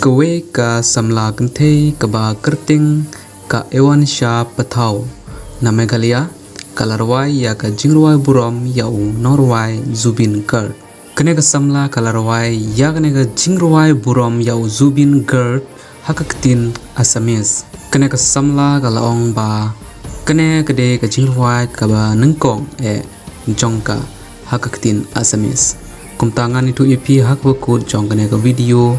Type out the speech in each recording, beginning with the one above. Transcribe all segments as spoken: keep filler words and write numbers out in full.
Kawei ka samla kynthei kaba kyrteng ka Evanisha Pathaw na Meghalaya ka la rwai ïa ka jingrwai burom ïa u nongrwai Zubeen Garg. Kane ka samla ka la rwai ïa kane ka jingrwai burom ïa u Zubeen Garg ha ka ktien Assamese. Kane ka samla ka la ong ba kane ka dei ka jingrwai kaba nyngkong eh jong ka ha ka ktien Assamese. Kumta ngan ïathuh ïa phi ha kaba kut jong kane ka video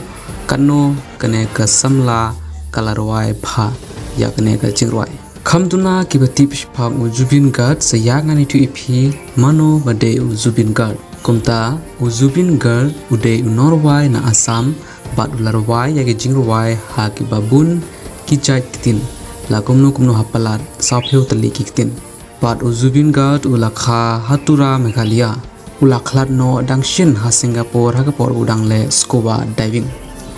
katno kane ka samla ka la rwai bha ïa kane ka jingrwai. Kham duna kiba tip shaphang u Zubeen Garg, sa ïa ngan ïathuh ïa phi mano ba dei u Zubeen Garg. Kumta u Zubeen Garg u dei u nongrwai na Assam bad u la rwai ïa ki jingrwai ha kiba bun ki jait ktien, la kumno kumno ha palat sawphew tylli ki ktien. Bad u Zubeen Garg u la kha ha Tura, Meghalaya. U la khlad noh dang shen ha Singapore ha ka por u dang leh scuba diving.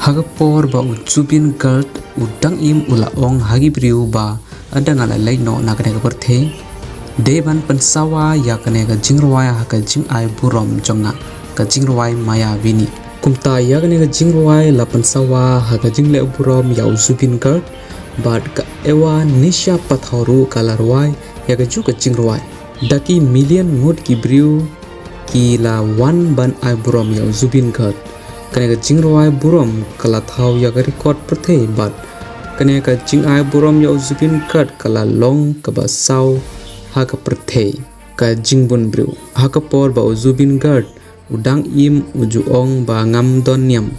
Ha ka por ba u Zubeen Garg u dang im u la ong ha ki briew ba lada nga la leit noh na kane ka pyrthei, dei ban pynsawa ïa kane ka jingrwai ha ka jingai burom jong nga, ka jingrwai Mayavini. Kumta ïa kane ka jingrwai la pynsawa ha ka jingleh burom ïa u Zubeen Garg, bad ka Evanisha Pathaw ruh ka la rwai ïa kajuh ka jingrwai. Da ki million ngut ki briew ki la wan ban ai burom ïa u Zubeen Garg. Kane ka jingrwai burom ka la thaw ïa ka record pyrthei bad kane ka jingai burom ïa u Zubeen Garg ka la long kaba saw ha ka pyrthei. Ka jingbun briew. Ha ka por ba u Zubeen Garg u dang im u ju ong ba ngam don niam,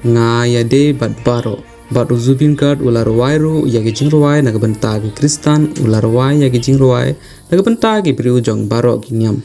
nga ïadei bad baroh. Bad u Zubeen Garg u la rwai ruh ïa ki jingrwai na ka bynta ki Khristan, u la rwai ïa ki jingrwai na ka bynta ki briew jong baroh ki niam.